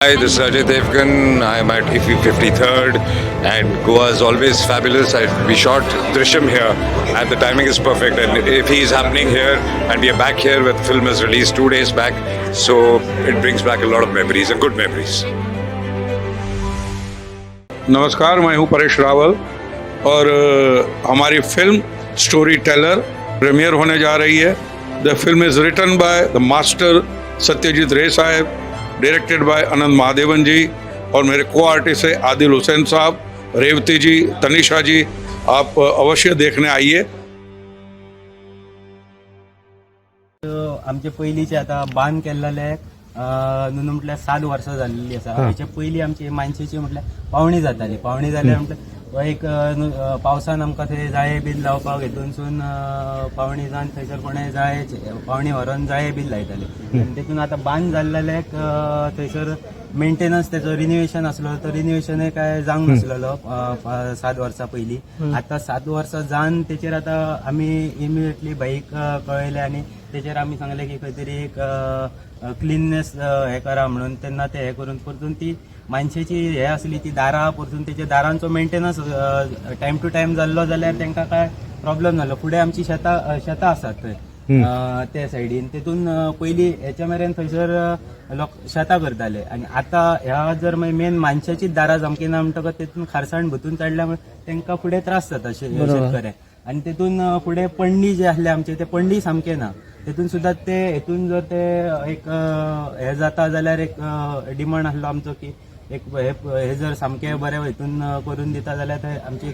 Hi, this is Ajay Devgan. I'm at IFFI 53rd, and Goa is always fabulous. We shot Drishyam here, and the timing is perfect. And IFFI is happening here, and we are back here where the film is released 2 days back. So it brings back a lot of memories and good memories. नमस्कार, मैं हूं परेश रावल और हमारी film story teller premiere होने जा रही है। The film is written by the master Satyajit Ray साहब, directed by अनंत महादेवन जी और मेरे को artist है आदिल हुसैन साहब, रेवती जी, तनिषा जी। आप अवश्य देखने आइए। आमचे पयलींचे आतां बांद केल्लेले न्हू म्हटल्यार 7 वर्सां जाल्लेली आसा। हेच्या पयलीं आमची मानशेची म्हटल्यार पावणी जाताली। पावणी जाल्यार म्हटल्यार एक पावसान आमकां थंय जाये बीन लावपाक हेतूनसून पावणी जावन थंयसर कोणें जाये पावणी व्हरोन जाये बीन लायताले आनी तेतून आतां बांद जाल्लेल्याक थंयसर मेंटेनन्स तेचो रिनिवेशन आसलो, तो रिनिवेशनय काय जावंक नासलेलो 7 वर्सां पयलीं। आतां 7 वर्सां जावन तेचेर आतां आमी इमिडिएटली भाईक कळयलें आनी तेचेर आमी सांगलें की खंय तरी एक क्लिननेस हे करा म्हणून। तेन्ना ते हे करून परतून ती मानशेची हे आसली ती दारां परतून तेच्या दारांचो मेंटेनन्स टायम टू टायम जाल्लो जाल्यार तांकां काय प्रॉब्लेम जालो। फुडें आमची शेतां आसात थंय त्या सायडीन। तेतून पयलीं हेच्या मेरेन थंयसर लोक शेतां करताले आनी आतां ह्या जर मागीर मेन मानशाचीच दारां सामकी ना म्हणटकच तेतून खारसाण भुतून चडल्या तांकां फुडें त्रास जाता शेतकऱ्यांक। आनी तेतून फुडें पंडी जे आसले आमचे ते पंडी सामके ना। तेतून सुद्दां ते हेतून जर ते एक हे जाता जाल्यार एक डिमांड आसलो आमचो की एक हे हे जर सामकें बरें हेतून करून दिता जाल्यार ते आमचे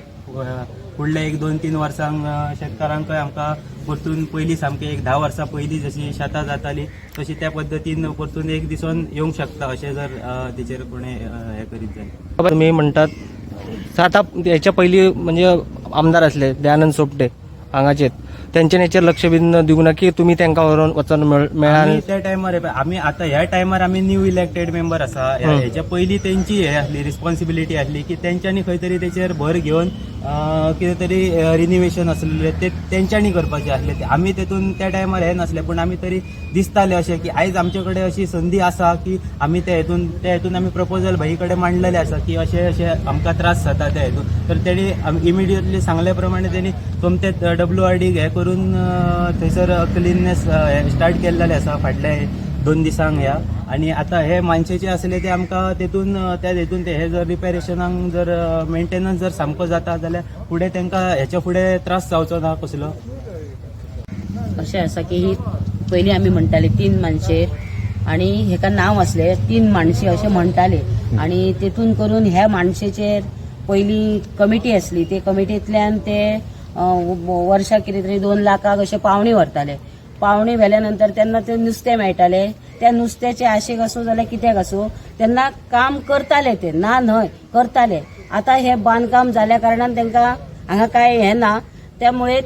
फुडले एक 2-3 वर्सांक शेतकारांकय आमकां परतून पयलीं सामकें एक 10 वर्सां पयलीं जशी शेतां जाताली तशी त्या पद्दतीन परतून एक दिसून येवंक शकता अशें जर तेचेर कोणें हें करीत जाल्यार। तुम्ही म्हणटात आतां हेच्या पयलीं म्हणजे आमदार आसले दयानंद सोपटे हांगाचेर, तेंच्यानी हेचेर लक्ष बीन दिवंक ना की तुमी तांकां व्हरोन वचोन मेळ्ळा? आमी त्या टायमार आमी आतां ह्या टायमार आमी न्यू इलेक्टेड मेंबर आसा। हेच्या पयलीं तेंची हे आसली रिस्पॉन्सिबिलिटी आसली की तेंच्यांनी खंय तरी तेचेर भर घेवन कितें तरी रिनिवेशन आसलें ते तेंच्यांनी करपाचें आसलें। ते आमी तेतून त्या टायमार हे नासले, पूण आमी तरी दिसताले अशें की आयज आमचे कडेन अशी संदी आसा की आमी ते हेतून आमी प्रपोजल भाई कडेन मांडलेले आसा की अशें अशें आमकां त्रास जाता त्या हेतून। तर तेणी इमिडिएटली सांगले प्रमाणे तेणी सोमते डब्ल्यू आर डी हे करून थंयसर क्लिननेस स्टार्ट केल्लेले आसा फाटल्या 2 दिसांक ह्या। आनी आतां हे मानशेचे आसले ते आमकां तेतून त्या हेतून ते हे जर रिपेरेशनाक जर मेंटेनन्स जर सामको जाता जाल्यार फुडें तांकां हेच्या फुडें त्रास जावचो ना कसलो। अशें आसा की ही पयलीं आमी म्हणटाले तीन मानशेर आनी हेका नांव आसलें तीन माणशे अशें म्हणटाले। आनी तेतून करून ह्या मानशेचेर पयलीं कमिटी आसली, ते कमिटींतल्यान ते वर्साक कितें तरी 2 लाखाक अशें पावणी व्हरताले। पावणी व्हेल्या नंतर तेन्ना ते नुस्तें मेळटाले। त्या नुस्त्याचे आशेक आसूं जाल्यार कित्याक आसूं, तेन्ना काम करताले ते, ना न्हय, करताले। आतां हें बांदकाम जाल्या कारणान तांकां हांगा कांय हें ना, त्यामुळे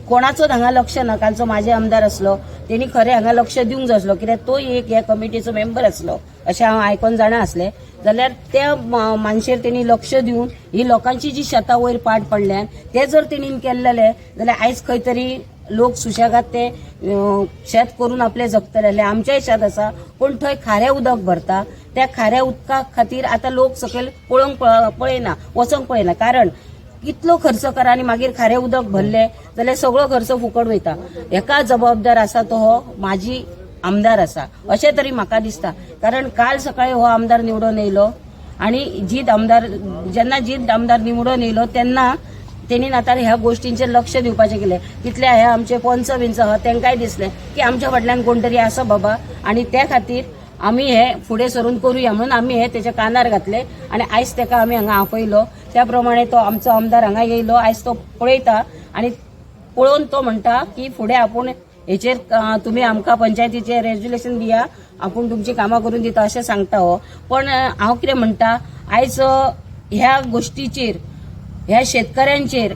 कोणाचोच हांगा लक्ष ना। कालचो माझे आमदार आसलो, तेणी खरें हांगा लक्ष दिवंक जाय आसलो, कित्याक तो एक ह्या कमिटीचो मेंबर आसलो अशें हांव आयकोन जाणा आसलें। जाल्यार त्या मानशेर तेणी लक्ष दिवन ही लोकांची जी शेतां वयर पाड पडल्यान ते जर तेणी केल्लेले जाल्यार आयज खंय तरी लोक सुशेगाद ते शेत करून आपले जगतले आसले। आमचेंय शेत आसा, पूण थंय खारें उदक भरता। त्या खाऱ्या उदका खातीर आतां लोक सकयल पळोवंक पळयना, वचोंक पळयना, कारण कितलो खर्च करा आनी मागीर खारें उदक भरलें जाल्यार सगळो खर्च फुकट वयता। हेका जबाबदार आसा तो हो म्हाजी आमदार आसा अशें तरी म्हाका दिसता, कारण काल सकाळी हो आमदार निवडून येयलो आनी जीत आमदार जेन्ना जीत आमदार निवडून येयलो तेन्ना तेणीन आतां ह्या गोश्टींचेर लक्ष दिवपाचें केलें। तितले हे आमचे पंच बिंच आहा, तांकांय दिसलें की आमच्या फाटल्यान कोण तरी आसा बाबा आनी त्या खातीर आमी हे फुडें सरून करुया म्हणून आमी हे तेच्या कानार घातले आनी आयज तेका आमी हांगा आपयलो। त्या प्रमाणे तो आमचो आमदार हांगा येयलो। आयज तो पळयता आनी पळोवन तो म्हणटा की फुडें आपूण हेचेर तुमी आमकां पंचायतीचें रेज्युलेशन दिया, आपूण तुमची कामां करून दिता अशें सांगता हो। पण हांव कितें म्हणटा, आयज ह्या गोश्टीचेर ह्या शेतकऱ्यांचेर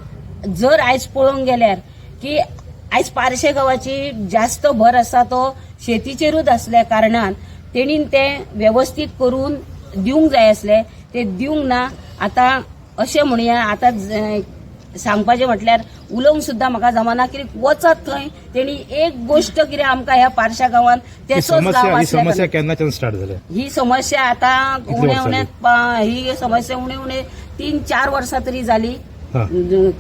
जर आयज पळोवंक गेल्यार की आयज पार्शे गांवाची जास्त भर आसा तो शेतीचेरूच आसल्या कारणान तेणीन तें वेवस्थीत करून दिवंक जाय आसलें, ते दिवंक ना। आतां अशें म्हणया आतां सांगपाचें म्हटल्यार उलोवंक सुद्दां म्हाका जमना. कित्याक वचत थंय तेणी एक गोश्ट कितें आमकां ह्या पारशा गांवांत ही तेचोच समस्या गांव ही आसल्या समस्या कारणान. केन्नाच्यान स्टार्ट जाल्या? ही समस्या आता कितली उणे वर्सां उणे ही समस्या उणे उणे 3-4 वर्सां तरी जाली. हा.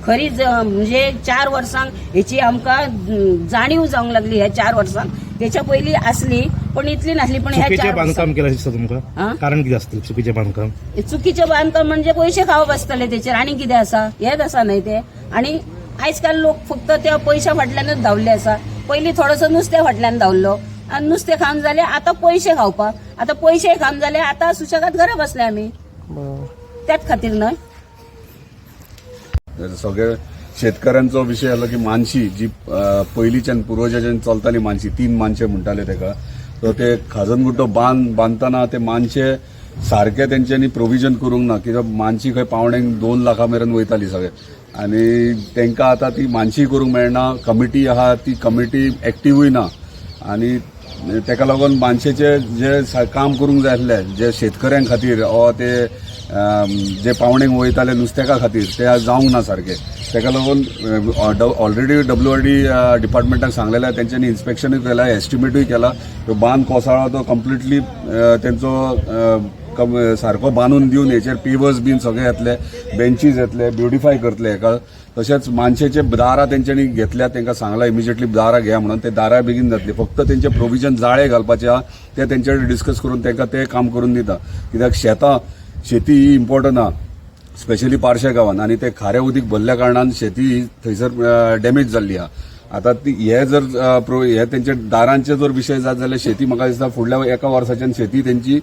खरी म्हणजे 4 वर्सांक हेची आमकां जाणीव जावंक लागली. ह्या 4 वर्सांक, तेच्या पयलीं आसली पण इतली नासली, पण ह्या चुकीचें 4 बांधकाम वर्सांक. केलं दिसता तुमकां? हा? कारण कितें आसतलें चुकीचें बांधकाम? चुकीचें बांदकाम म्हणजे पयशे खावप आसतले तेचेर, आनी कितें आसा? हेच आसा न्हय ते. आनी आयज काल लोक फक्त त्या पयशा फाटल्यानूच धांवले आसा. पयलीं थोडोसो नुस्त्या फाटल्यान धांवलो आनी नुस्तें खावन जालें, आतां पयशे खावपाक. आतां पयशे खावन जाले, आतां सुशेगाद घरा बसले आमी. त्याच खातीर न्हय. सगळे शेतकऱ्यांचो विशय आलो की मानशी जी पयलींच्यान पुर्वजाच्यान चलताली मानशी, तीन मानशे म्हणटाले तेका. सो ते खाजनगुड्डो बांद बांदतना ते मानशे सारके तेंच्यांनी प्रोविजन करूंक ना, कित्याक मानशी खंय पावणेक 2 लाखां मेरेन वयताली सगळे आनी तांकां आतां ती मानशी करूंक मेळना. कमिटी आहा ती कमिटी एक्टिवूय ना आनी तेका लागून मानशेचे जे काम करूंक जाय आसले जे शेतकऱ्यां खातीर वा ते जे पावणेक वयताले नुस्त्याका खातीर ते आज जावंक ना सारके. तेका लागून ऑलरेडी WRD डिपार्टमेंटाक सांगलेलें, तेंच्यांनी इन्स्पेक्शनूय केला, एस्टिमेटूय केला. तो बांद कोसळ्ळा तो कंप्लिटली तेंचो सारको बांदून दिवन हेचेर पेवर्स बीन सगळे येतले, बेंचीज येतले, ब्युटिफाय करतले हेका. तशेंच मानशेचे दारां तेंच्यांनी घेतल्या, तांकां सांगलां इमिजिएटली दारां घेया म्हणून, ते दारां बेगीन जातली. फक्त तेंचे प्रोविजन जाळे घालपाचे आहा ते तेंचे कडेन डिस्कस करून तांकां ते काम करून दिता. कित्याक शेती ही इम्पॉर्टंट आहा, स्पेशली पार्शे गांवान आनी ते खारें उदीक भरल्या कारणान शेती ही थंयसर डॅमेज जाल्ली आहा. आतां ती हे जर हे तेंचे दारांचे जर विशय जात जाल्यार शेती म्हाका दिसता फुडल्या एका वर्साच्यान शेती तेंची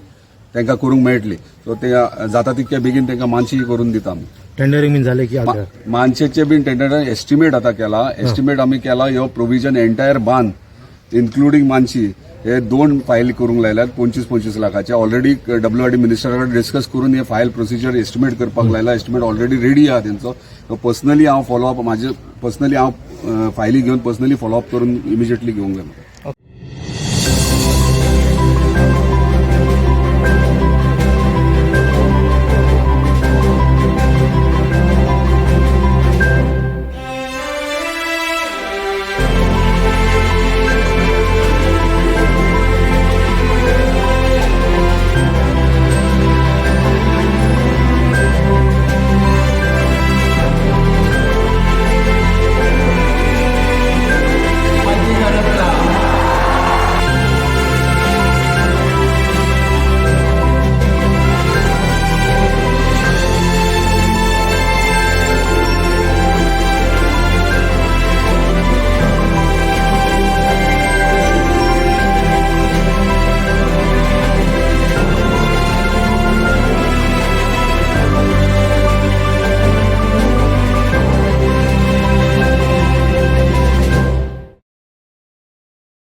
तांकां करूंक मेळटली. सो ते जाता तितके बेगीन तांकां मानशी करून दिता आमी. टेंडरिंग बीन जालें की आतां? मानशेचे बीन टेंडर एस्टिमेट आतां केला, एस्टिमेट आमी केला. ह्यो प्रोविजन एंटायर बांद इन्क्लुडींग मानशी हे 2 फायल करूंक लायल्यात 25-25 लाखाचे. ऑलरेडी WRD मिनिस्टरा कडेन डिस्कस करून हे फायल प्रोसिजर एस्टिमेट करपाक लायला. एस्टिमेट ऑलरेडी रेडी आहा तेंचो. पर्सनली हांव फॉलोअप म्हाजे पर्सनली हांव फायली घेवन पर्सनली फॉलोअप करून इमिजिएटली घेवंक जाय म्हाका.